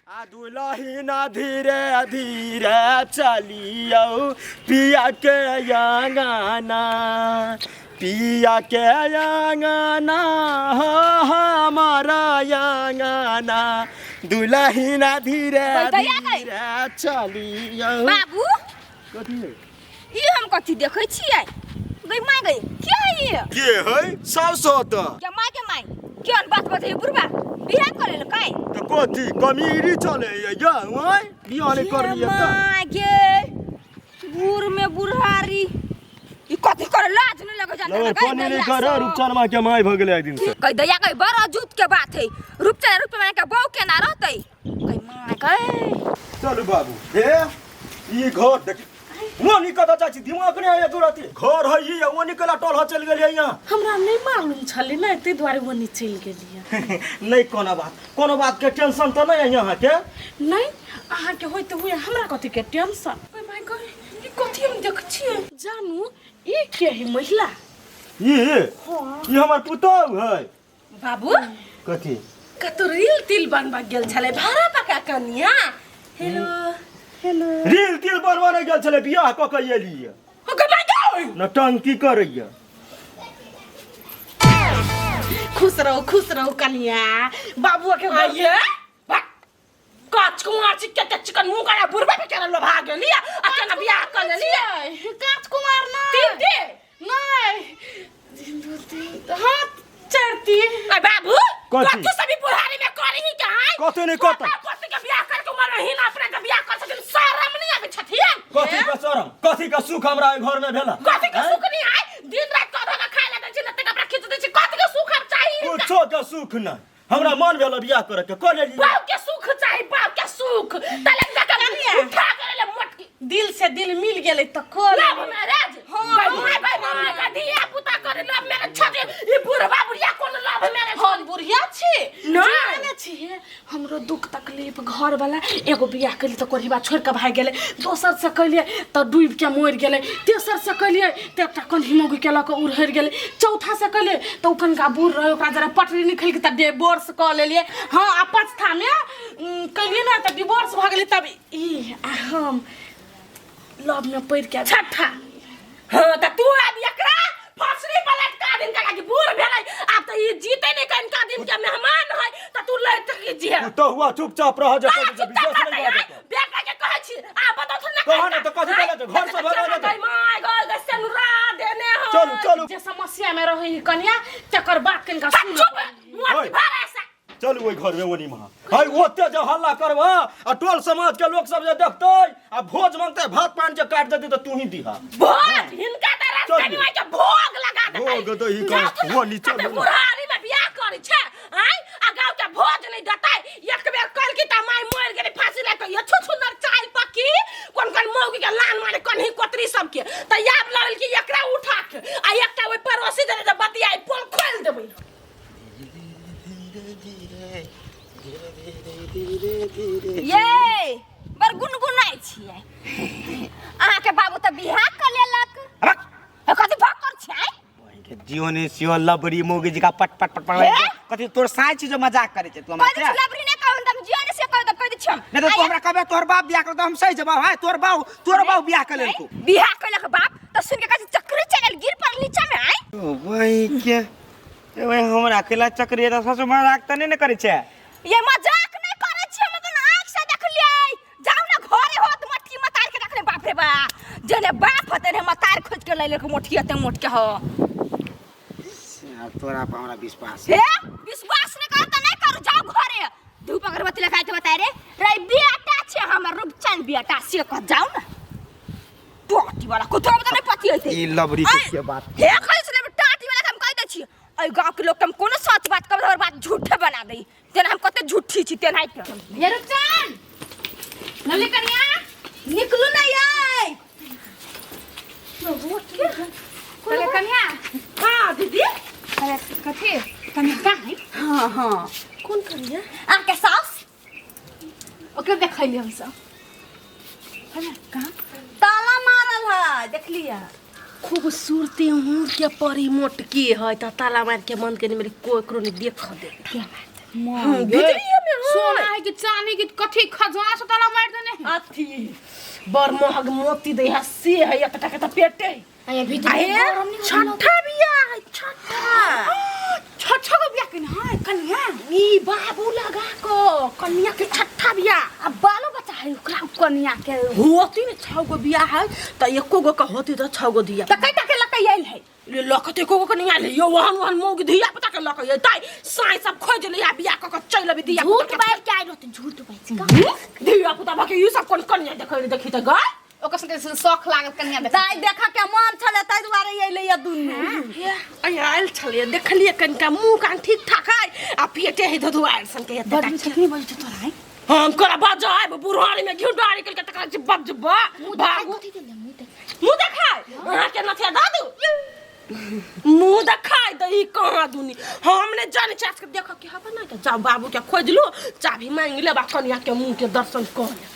आ दुलहिना धीरे धीरे चलियौ पिया के अंगना, पिया के अंगना हो हमारा अंगना, दुलहिना धीरे बैठैया गई। धीरे चलियौ। बाबू, कथी है? ई हम कथी देखै छियै? गई माय गई, के है ई? के है? साउस होत। के माय के माय, केहन बात बतै बुढ़बा, बियाह करे लकै? तऽ कथी कमीरी चले या ओय बियाह नहि कर लिअ तऽ। माय गे, बूढ़ में बुढ़ारी, ई कथी करे? लाज नहीं लगे जान? लगर पानी नहीं कर। रूपचनमा के माय भऽ गेलै एक दिन से। कह दैया कह, बड़ अजूत के बात है। रूपचन रूपचन के बहू केना रहतै? कह माय कह। चलू बाबू, हे ई घर देख, वो निकल चाची, दिमाग नहीं आया तुरंत। घर है ई, वो निकला टोल चल गेलियै यहाँ। हमरा नहि मालूम छलै ने, ताहि दुआरे ओनी चलि गेलियै। नहीं, कोनो बात, कोनो बात के टेंशन तो नहीं है यहाँ के? नहि, अहाँके होइते हुए हमरा कथीके टेंशन? ओय my God, ई कथी हम देखै छियै? जानू, ई के है महिला? ई? ई हमर पुतहु है। बाबू। कथी? कतौ रील तिल बनबा गेल छलै भाड़ा पका कनिया? हेलो हेलो, रील तिल बनवा नहि गेल छलै, बियाह कऽ के एलियै। ओकर my गो, नौटंकी करैया। खुश रहो, खुश रहो कनिया, बाबू के आइए। काच कुमार छी के चिकन मुंह करा बुढ़बा पे केना लोभा गेली आ केना बियाह कर लेली? काच कुमार ना, तीन दे नहीं, तीन दू तीन, हाँ, चार तीन। अरे बाबू। कथी? कथी सभी बुढ़ारी में करी ही के हाय? कथी नहीं कथी? पति के बियाह करके मर ही ना अपने के बियाह कर सकिन, शरम नहीं आवे छथिन? कथी का शरम, कथी का सुख हमरा एहि घर में भेला? कथी के सुख नहीं आय? दिन रात कधो के खाए ला दै छी, लत्ते कपड़ा खींच दै छी, कथी के सुख हम चाही? कुछो के सुख नहीं। हमरा मन भेल बियाह करे के, कऽ लेलियै। बाप के सुख चाही, बाप के सुख तलक जाके उठा के ले मोटकी। दिल से दिल मिल गेलै तऽ कर लव मैरिज? हाँ। भाई माय, भाई माय का धिया पुता करे लव मैरिज छथि। ई बुढ़वा बुढ़िया कोन लव मैरिज? हम बुढ़िया छी? नहि। जाने छी हमरो दुख तकलीफ। घर वाला एगो बियाह केली तऽ कोढ़िबा छोड़ि कऽ भागि गेलै, दोसर से केलियै तऽ डूबि के मरि गेलै, तेसर से केलियै तऽ एकटा कन्ही मौगी के लऽ कऽ उड़हरि गेलै, चौथा से केलियै तऽ ओ कनिका बूढ़ रहै, ओकरा जरा पटरी निकलि तऽ डिवोर्स कऽ लेलियै। हँ, आ पाँचथामे केलियै ने तऽ डिवोर्स भऽ गेलै। तब ई आ हम लवमे पड़ि के छठा। हाँ, तऽ तू आब एकरा फसरी पर लटका दिन का कि बूढ़ भेलै, आब तऽ ई जीते नहि कनिका दिन के मेहमान है, तऽ तू लटक जी। पुतहुआ चुपचाप रह जेतै कहाँ जे चुपचाप विशेष रहतै, नहि आँय? बाजतै। बेटा के कहै छी, आ बताउ थोड़े ना। कहाँ ने तऽ कथी कहै छै? घर से भगा देतै। My God, सेनुरा देने हो। चलू चलू। जे समस्या में रहै है कनिया, तकर बात कनिका सुन। चुप मोटी ओए। भर ऐसा। चलू ओहि घर में ओनी महा है, ओते जे हल्ला करबह आ टोल समाज के लोक सब जे देखतै आ भोज मांगतै, भात पानि जे काटि देतै तऽ तू ही दिहा भोज हिनका तऽ रास्ता चल। में के भोग लगा देतै। भोग दही जाउ कर, तऽ वो नीचे कते में। बुढ़ारी में बियाह करै छै आँय, आ गाँव के भोज नहीं देतै। एक बेर कल की तऽ माय मरि गेलै फांसी लगा के। ये छुछुनर चाइल पक्की कोन कोन मौगी के लान मारे कन्ही कोतरी सबके, तऽ याब लगल कि एकरा उठा के आ एकटा ओहि पड़ोसी देने जे बतियाई पोल खोलि देबै। ये बड़ गुनगुनाइ छियै। अहाँके बाबू तऽ बियाह कऽ लेलक। रख। हे, कथी भक कर छियै? के जीवन सियो लबरी मोगी जी का पट पट पट पट। हे? कथी तोर साँय छी जो मजाक करे छै तू हमरा कह दै से? छी लबरी नहि कहू, हम जियो से कह दब, कह दै छी हम। नहीं तो तू हमरा कहबे तोहर बाप बियाह कर हम सही जवाब है। तोहर बाप, तोहर बाप बियाह कर लेलको। बियाह कयलक बाप तऽ सुन के कहै छै चक्री चलल गिर पर नीचा में आय। ओ वही के ए वही हमरा अकेला चक्री त ससुर मजाक त नहीं ने करे छै। ये मजाक नहीं करै छी, हम अपन आँख से देखलियै। जाउ ना घरे होत मटकी मतार के रखले। बाप रे बा, जेने बाप होते ने मतार खोज के लैले के मोटकी एते मोट के हो। अब तोरा पर हमरा विश्वास हे, विश्वास नहीं कर त नहीं करू, जाउ घरे धूप अगरबत्ती लगाए के बताए रे रे बेटा छे हमर रूपचंद बेटा से कह। जाउ ना टाटी वाला कुत्ता बता नहीं पति होते ई लबरी के के बात। हे कहै छलै टाटी वाला के हम कहि दै छी, एहि गांव के लोग के हम कोनो सच बात कहब हमर बात झूठे बना दै, तेना हम कते झूठी छी तेनाहिते। ये रूपचंद नली कनिया निकलू ना ये। अरे कन्या। हाँ दीदी। अरे कथी कन्या कहाँ है? हाँ हाँ, कोन कनिया? अहाँके सास। ओकरे देखैली हमसब। कन्या कहाँ? ताला मारल है देखलियै। खूबसूरती हूँ के परी मोटकी है तऽ ताला मार के बंद केने मेरे, कोई ककरो नहीं देख दे। भीतरिये में। सोना है कि चांदी की कथी खजाना से ताला मार देने है अथी बड़ महग मोती दै है से है एतटा के त पेटे है। अरे भीतर आहे गरम नहीं होने छठा बियाह है छठा। छठ गो बियाह केने है कन्या? ई बाबू लगा को कन्या के छठा बियाह। अब बालो बच्चा है ओकरा कन्या के। होती ने 6 गो बियाह है त एको गो के होती त 6 गो धिया। त कैटा के लकै आइल है? ले लकत एको गो के नहीं आयल है। यो वहन वहन मौगी धिया पुता के लक ताई साई सब खोज ले आ बियाह क के चल अबी धिया झूठ बाज के आइल होते, झूठ बाज का। धिया पुता बाकी ई सब कोन कन्या देखै देखी त गए ओकर संगे शौख लागल कन्या देखे। दाइ देखा के मन छले ताहि दुआरे अइलै या दुनू। हे आयल छलिए देखलिए कनिका मुंह कान ठीक ठाक है आ पेटे है धधुआर सन के एते बड़ छकनी बज तोरा है। हम करा बजाय बुढ़ारी में घिउ डारी के तकरा जे बजबा भागू। कथी देले मुंह देखाय? मुंह देखाय अहाँ के नथिया दादू मुंह देखाय त ई कहाँ दुनी हम ने जाने चाच के देख के हबा ना के जाओ बाबू के खोज लो चाबी मांग ले बा कन्या के मुंह के दर्शन कर ले।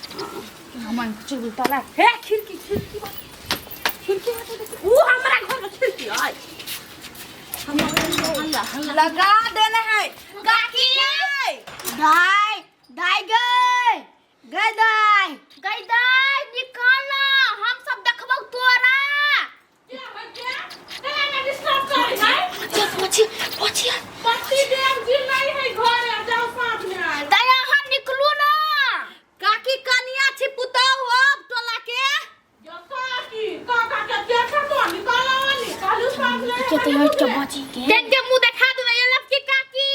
हम चुल ताला हे खिड़की खिड़की बा खिड़की बा देखी ऊ हमरा घर में खिड़की है लगा देने है काकी दाई दाई गई गई दाई गई दाई निकल ना हम सब देखबौ तोरा। पछी पछी पति देव जी नहीं है घर जाओ साथ में आए। दाई अहाँ निकलू ना। काकी कनिया छी पुतहु अब टोला के। काकी काका के देखा तो निकाला वाली कालू साथ ले के तो हट के बची के देख के मुंह देखा दू ना ये लड़की काकी।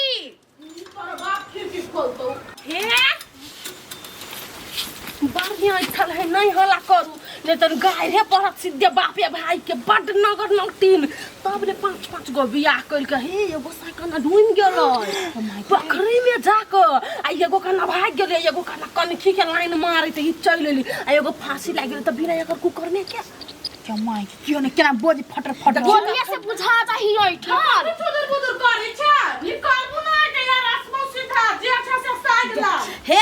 तोरा बाप खिड़की खोल दो। हे बढ़िया ऐठल है नहीं हला करू नहीं तो गायरे पड़त सीधे बापे भाई के बड नगर नौटीन तब ले 5 5 गो बियाह कइल के हे एगो साइकल डूबि गेलै पोखरी में जाके आ एगो कना भाग गेलै एगो कना कनखी के लाइन मारे त ई चलि एली आ एगो फांसी लागि गेलै त बिना एकर कुकर में के माय कियो ने केना बोझ फटर फटर बोलिए से बुझा जाही ऐठल। बुदुर बुदुर करै छै निकालबू ना के यार आसमान सीधा जे अच्छा से साइड ला। हे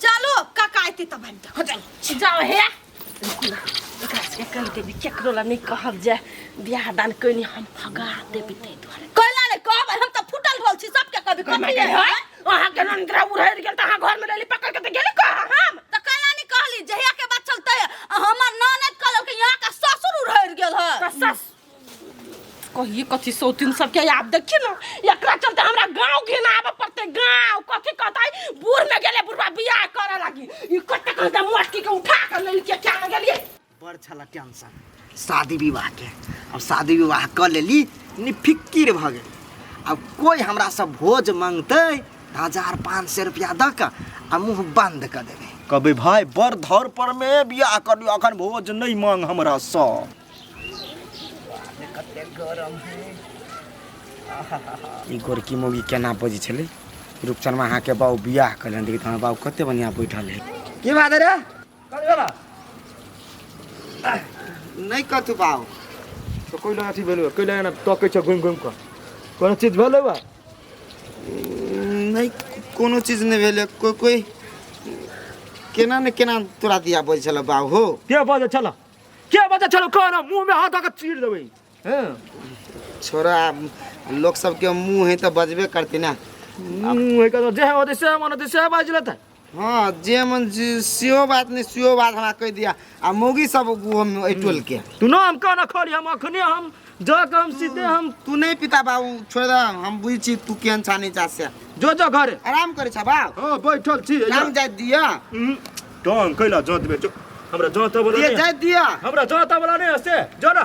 चलो काका आइते तब हम देखो चलो जाओ हे एकरा से कहि देबी केकरो ला नहीं कहब जे बियाह दान कइनी हम भगा देबी ताहि दुआरे। कैला ने कहबै हम त फुटल ढोल छी सबके कभी कथी है। अहाँ के नंद्रा उड़ैर गेल त अहाँ घर में लेली पकड़ के त गेली कहाँ हम त कैला ने कहली जहिया के बात चलते हमर ननद कहलक कि यहाँ का ससुर उड़ैर गेल है। त सस कहिए कथी सौतीन सबके आब देखी न एकरा चलते हमरा गांव घिनाबे पड़ते गांव कथी कहतै बूढ़ में गेले बुढ़वा बियाह करे लागी ई कते कते मोटकी के उठा के लेल के क्या गेलिए। बड़ छला टेंशन शादी विवाह के। अब शादी विवाह कर लेली निफिकिर भऽ गेली। अब कोई हमरा से भोज मांगतै 1500 रुपया दऽ कऽ आ मुँह बंद कऽ देबै। कभी भाई बड़ धर पर में बियाह कर लियो अखन भोज नहीं मांग हमरा से। कते गरम है। ई गोरकी मौगी केना बजै छलै रूपचनमा अहाँके बाबू बियाह कयलनि देखी हमर बाबू कते बढ़िआँ बैठल है। की बात रे कथी भेला? नहीं कथू बाबू। तो कोई लगा अथी भेलै कोई लगा तकै छ घुमि घुमि कऽ कोनो चीज भेलै बा? नहीं कोनो चीज नहीं भेलै। कोई कोई केना ने केना तोरा दिया बजै छल बाबू हो। के बजै छल के बजै छल कहना मुँह में हाथ दऽ कऽ चीर देबै। हँ छोरा लोक सबके मुँह है तऽ बजबे करते ना। मुँह है कऽ जे होतै से मन होतै से बाजि लेतै। हाँ जे मन सेहो बात नहीं सेहो बात हमरा कहि दिया आ मौगी सब एहि टोल के। तू ना हम कहना खरी हम अखने हम जाके हम सीधे हम तू नहीं पिता बाबू छोड़ दे हम बुझै छी तू केहन छा नहीं से। जो जो घरे आराम करै छा बाबू। हाँ बैठल छी काम जाय दिया। टंग कैला जात देबै हमरा जात वाला नहीं जाय दिया हमरा जात वाला नहीं से जो ना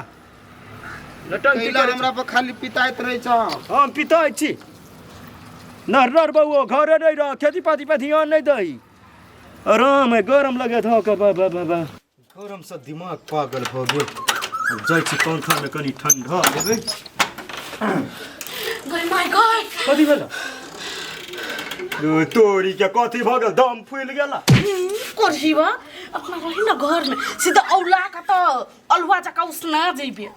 नटंकी कैला हमरा पर खाली पिताइत रहै छ। हम पिताइ छी नर नर बउओ घरे नहीं रह खेती पाती पर ध्यान नहीं दही आराम है गरम लगे धो के बा बा बा गरम से दिमाग पागल हो गेल। अब जाइ छी पंखा में कनी ठंडा लेबै। गई my God कथी भेल तोरी के कथी भऽ गेल दम फूलि गेल। कोढ़ीबा अपना रही ना घर में सीधा औला का तो अलुआ जका उसना जइबे।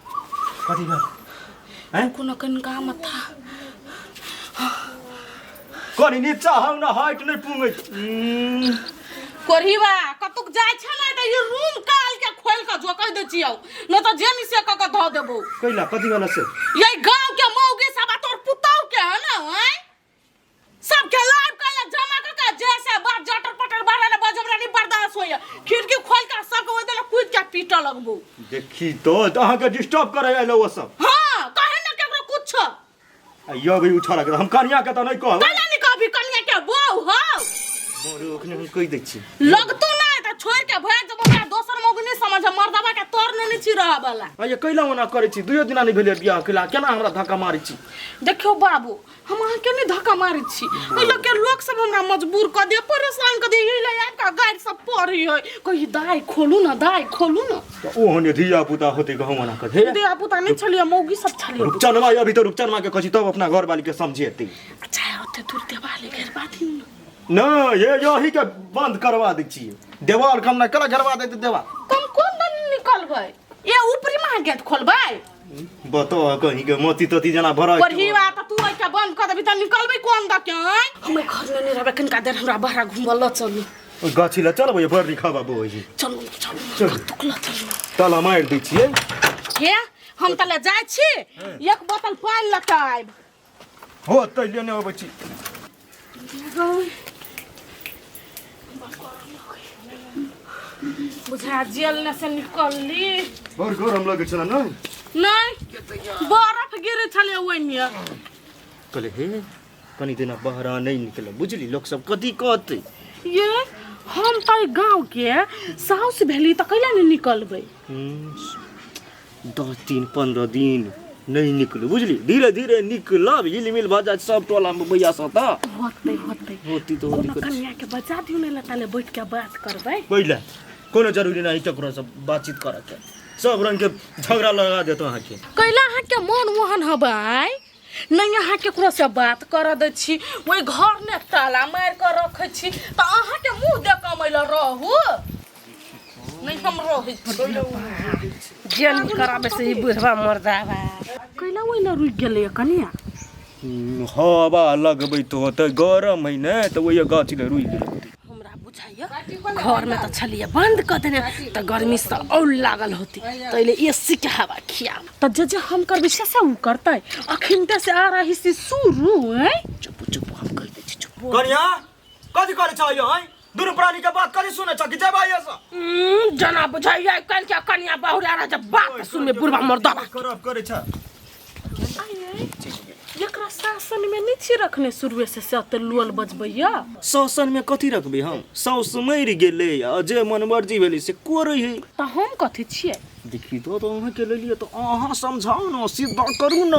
कथी भेल हैं? कोनो कनका मथा कनी नीचा हम ना हाइट नहीं पुंगै। कोढ़ीबा कतुक जाय छै ना त ई रूम काल के खोल के जो कह दै छियौ न त जेनी से क के ध देबौ। कैला कथी वाला से? ये गांव के मौगी सब आ तोर पुतौ के है ना हैं सबके लाइव कैला जमा क के जे बोलऽ लगबो। देखी तो अहाँके डिस्टर्ब करे आयल ओ सब। हां, कहे न केकरो कुछ। आ यो भी उठा लग हम कनिया के त नहीं कहब। कैला नहीं कहबी कनिया के बहू हौ? मोरू ओखने हम कहि दै छी। लगतो ना त छोड़ के भाग जब हमरा दोसर मौगी नहीं समझ मर्दबा के तोर नहीं छी रह वाला। आ ये कैला ओना करै छी? दुइयो दिना नहीं भेलै बियाह केला, केना हमरा धक्का मारै छी? देखियो बाबू, हम अहाँ के नहीं धक्का मारै छी। ओइ लग के लोग सब हमरा मजबूर क दे, परेशान क दे, एहि ले आबि के गारि सब पड़ी है, कही दाइ खोलू ना, दाइ खोलू ना। त ओहने धिया पुता होते गहूँ ओना कर हे। धिया पुता नहीं छलियै, मौगी सब छलियै। रुपचनमा अभी तो रुपचनमा के कहै छी तब अपना घर वाली के समझेतै। अच्छा ओते दूर देवाल घेरबा दियौ ना। न ये यही के बंद करवा दै छी। देवाल कम ना कला घेरवा देते देवाल। कम कोन दन निकलबै? ए ऊपरी में गेट खोलबै? बताओ कहीं के मोती तोती जना भरा पढ़ी बात तू ओइ के बंद क देबी त निकलबै कोन द के? आय हम घर में नहीं रहबै, कनिका देर हमरा बाहर घुमब ल चलू। ओइ गाछी ल चलबै, बड़ लिखा बाबू होई छै। चलू चलू चलू। कतुक ल चलू। ताला मारि दै छियै। हे हम त ले जाइ छी, एक बोतल पानि ल के आयब। हो त लेने अबै छी। बुझा जेल ने से निकलली। बड़ गरम लगै छल नै? नहीं, बरफ गिरे छले ओइमे। कहले हे कनी दिना बहरा नहीं निकल, बुझली लोक सब कथी कहतै। ये हम त गांव के साउस भेली त कैला नहीं निकलबै? 10 दिन 15 दिन नहीं निकलू, बुझली धीरे धीरे निकलब, हिल मिल भऽ जायत सब टोला में भैया सब त। होतै होतै होती तो कोनो दिक्कत। कन्या के बचा दियौ ने, लताले बैठ के बात करबै। पहिले कोनो जरूरी नहीं केकरो से बातचीत करे के, सब रंग के झगड़ा लगा देतो अहाँके। कैला अहाँके मन ओहन हबै नहीं, अहाँ केकरो से बात कर दै छी, ओहि घर ने ताला मारि कऽ रखै छी, तऽ अहाँके मुँह देख कमै लए रहू नहीं, हम रहै छी। जेल कराबे से ही बुढ़वा मर्दाबा कैला ओहिना रुकि गेलै कनिया? हवा लगबै तो होतै, गरम है ने तऽ ओहि गाछ लए रुकि गेलै। हमरा बुझाइया घर में तऽ छलियै बंद कऽ देने तऽ गर्मी से और लागल होती, तऽ एसी के हवा खियाब। तऽ जे जे हम करबै से से उ करतै, अखिनते से आ रही से शुरू है। चुप चुप हम कहि दै छी चुप। कनिया कथी करै छ यो? हैं दुनू प्राणी के बात कथी सुनै छ कि जेबै एसँ? जना बुझाइया काल्हि के कनिया बहुरा रह जब बात सुनमे बुढ़वा मर्दाबा करब करै छ। एकरा शासन में नहीं छी रखने शुरुए से से लोल बजबैया। शासन में कथी रखबै हम? साउस मरि गेलै आ जे मन मर्जी भेलै से करै है। तऽ हम कथी छियै? देखी तो अहाँके लेलियै तऽ अहाँ समझाउ ने, सीधा करू ने।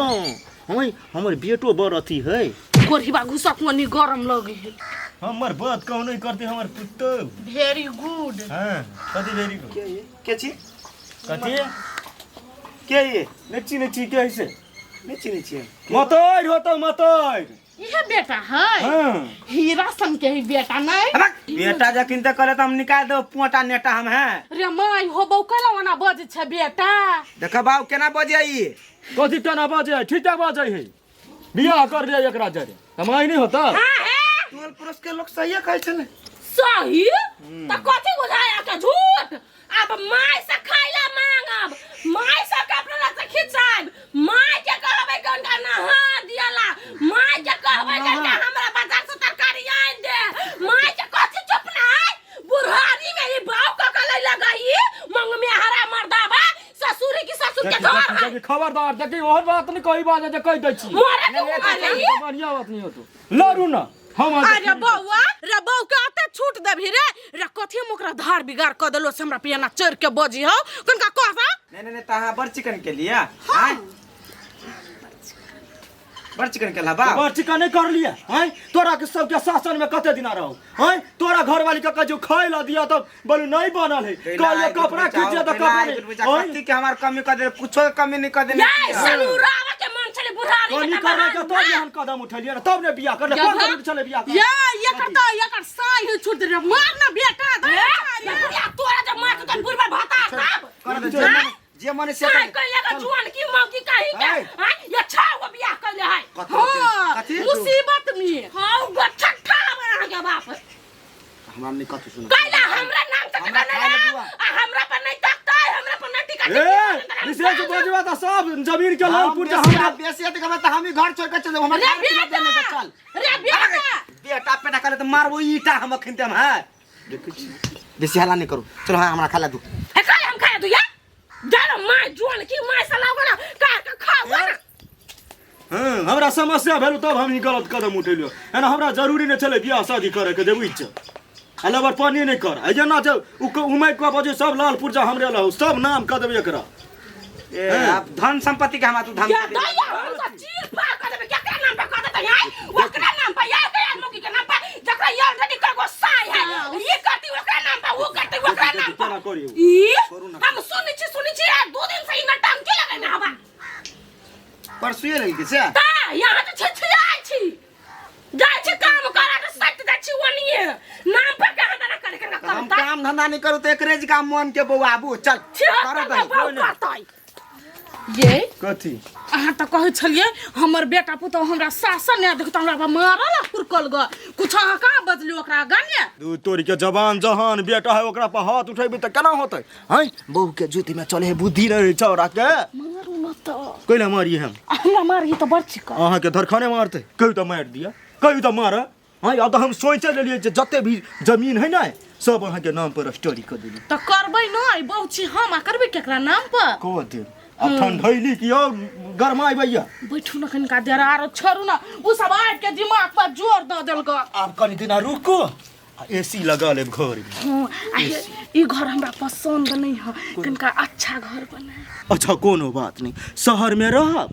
हँ हमर बेटो बड़ अथी है। कोढ़ीबा घुसक मनी गरम लगै है। हमर बात कहू नहीं करते हमर पुतौ। Very good. हाँ कथी वेरी गुड? के छी? कथी के ये? नेची नेची के है से? नेची नेची मतैर होतौ मतैर। इहे बेटा है? हाँ हीरा सन के ही बेटा नहीं? बेटा जखन तक करे त हम निकाल देब पोटा नेटा हम हैं। रे माय होबौ कैला ओना बजै छै बेटा? देख बाबू केना बजै ई? कथी केना बजै? ठीक बजै है। बियाह कर लिया एकरा जरे कमाई नहीं होता। टोल पड़ोस के लोग सही कहै छलै। सही त कथी बुझाया के झूठ? अब my से खाइला मांगब, my से कपड़ा लत्ता खिंचाब, my के कहबै गंगा नहा दियला, my के कहबै गंगा हमरा बाजार से तरकारी आनि दे, my के कथी चुप ना है? बुढ़ारी में ई बाऊ क के लै लगाई मंग में हरा मर्दाबा ससुरी की ससुर के घर है। देखी खबरदार, देखी ओहन बात नहीं कही बाजे जे कहि दै छी। मरे के उमर है। बढ़िया बात नहीं होतो, लड़ू ना हम। अरे बौआ रे बौ के अते छूट देबही रे? रे कथी हम ओकरा धार बिगाड़ क देलो से हमरा पियाना चढ़ के बजी हौ? कनका कहता नहीं नहीं नहीं तहाँ बड़ चिकन के लिए हां, बड़ चिकन के लाबा। बड़ चिकन नहीं कर लिया हैं? तोरा के सबके शासन में कते दिना रहो हैं? तोरा घर वाली के जो खाए ला दिया तब बोलू नहीं बनल है, कल कपड़ा खींचे तो कपड़ा कथी के हमार कमी कर दे? कुछो कमी नहीं कर देने। ये सनुरावा के मन छले बुढ़ारी कमी में करे के तब हम कदम उठेलिए ना, तब ने बियाह करले। कोन जरूरी छले बियाह कर? ये एकर त एकर साई है छूट रे, मार ना बेटा दे। बुढ़िया तोरा जब मार के बुढ़वा भाता साहब कर दे जे मन से। साई कहिया का जुआन की मौकी कही के हां, ये छा गो बियाह करले है। हां मुसीबत में हां गो छठा लगे अहाँ के बाप। हमरा नहीं कथी सुन कैला हमरा नाम से हमरा कना खाय ले ना दुआ। आ हमरा पर नहीं तकतै, हमरा पर नहीं टिका। ए विशेष बजवा त सब जमीन के लाल पुर्जा हमरा बेसी अति त हम ही घर छोड़ के चल हमरा रे खाना पीना देने के बेटा चल। रे बेटा बेटा पेटा करे त मारबो ईटा हम अखन ते हम है। बेसी हल्ला नहीं करू, चलो। हाँ हमरा खा ला दू। हे खाय हम खाय दू या। My जोन की my से लाओ ना काट के खाओ ना। हाँ, हमरा समस्या भेल तब हम ई गलत कदम उठेलियो एना हमरा जरूरी नहि छलै बियाह शादी करे के देबू इच्छा अला पानी नहि कर आ जेना छै उमैक के बजे सब लाल पुर्जा हमरे लहु सब नाम कऽ देबै एकरा। ए आप धन संपत्ति के हमरा तू धन या दैया हम सब चीर फाड़ कर देबे, केकरा नाम पे कर देते हैं ओकरा नाम पे, या के आदमी के नाम पे जकरा ये ऑलरेडी कगो साई है ये करती ओकरा नाम पे, वो करती ओकरा नाम पे। केना करियौ? ई हम सुनै छी सुनै छी आ 2 दिन से ई नटंकी लगेने हवा परसुए लगी से ता यहाँ तो छिछियाइ छी जाइ छी काम करा के सट जाइ छी ओनिए नाम पर कहाँ ना करे के ना हम करता काम धंधा नहीं करू तो एकरे जका मन के बौआ आबू चल छिहत्तर करो के दही। बहु करतै ये कथी अहाँ तऽ कहै छलियै हमर बेटा पुतहु हमरा शासन नहि देखत, हमरा मारल आ कुरकल ग कुछ अहाँ कहाँ बजलियै ओकरा गाने? दू तोरी के जवान जहान बेटा है ओकरा पर हाथ उठेबी तऽ केना होतै? हैं बहू के जूती में चले है बुद्धि नहीं छौड़ा के। मारू न तऽ। कैला मारिए हम? हमरा मारी तऽ बड़ चिकन। अहाँ के धरखाने मारते कहियो तऽ मारि दिअ कहियो तऽ मार। हाँ आब तऽ हम सोचि लेलियै जे जते भी जमीन है ने सब अहाँ के नाम पर स्टोरी कऽ देली। तऽ करबै नहि बहु छी हम आ करबै केकरा नाम पर? कऽ देब। आब ठंडैली की और गरमाइ भैया। बैठू न कनिका देर आरो छोड़ू न उ सब आबि के दिमाग पर जोर दऽ देलक। आब कनि दिना रुकू आ एसी लगा लेब घर में। हाँ, आ हे, ई घर हमरा पसंद नहीं है, कनिका अच्छा घर बनाए। अच्छा कोनो बात नहीं, शहर में रहब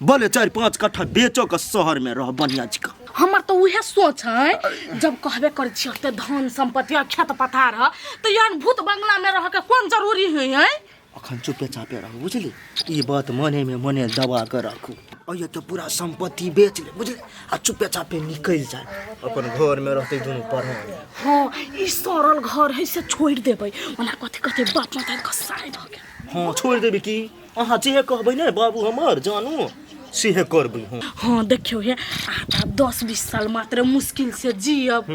भले 4-5 कट्ठा बेचो के शहर में रहब बढ़िया जकाँ। हमर तो उहे सोच है, जब कहबे करै छी ओते धन संपत्ति आ खेत पथार है तो एहन भूत बंगला में रह के कोन जरूरी है? है अखन चुपे चापे रहू बुझली, ई बात मने में मने दबा के राखू। अइये तो पूरा संपत्ति बेच ले बुझली आ चुपे चापे निकल जाए अपन घर में रहते दुनू पढ़ल। हाँ ई सड़ल घर है से छोड़ देबै, ओना कथी कथी बाप माता के साइ भऽ गेल। हाँ छोड़ देबै की, अहाँ जे कहबै ने बाबू हमर जानू सेहे करबै हम। हाँ देखियौ हे अहाँ तऽ आब 10-20 साल मात्र मुश्किल से जियब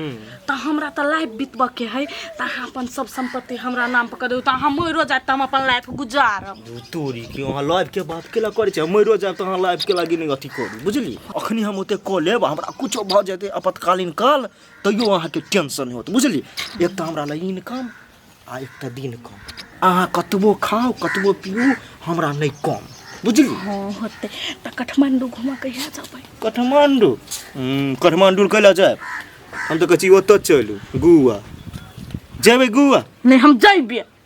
तऽ हमरा तऽ लाइफ बितबऽ के है, तऽ अहाँ अपन सब संपत्ति हमरा नाम पर कऽ दियौ तऽ अहाँ मरियो जायब तऽ हम अपन लाइफ गुजारब। दू तोरी के अहाँ लाइफ के बात केला करै छी, हम मरियो जायब तऽ अहाँ लाइफ के लागी नहि अथी करू बुझली। अखनी हम ओते कऽ लेब, हमरा कुछो भऽ जेतै आपातकालीन काल तैयो अहाँके टेंशन नहि होत बुझली। एक तऽ हमरा लग इनकम आ एक तऽ दिन कम, अहाँ कतबो खाउ कतबो पीऊ हमरा नहि कम बुझली। हाँ होतै तऽ काठमांडू घूमऽ कहिया जेबै? काठमांडू? काठमांडू कैला जायब? हम तऽ कहै छी ओतऽ चलू गोवा जेबै। गोवा नहि हम जैबे।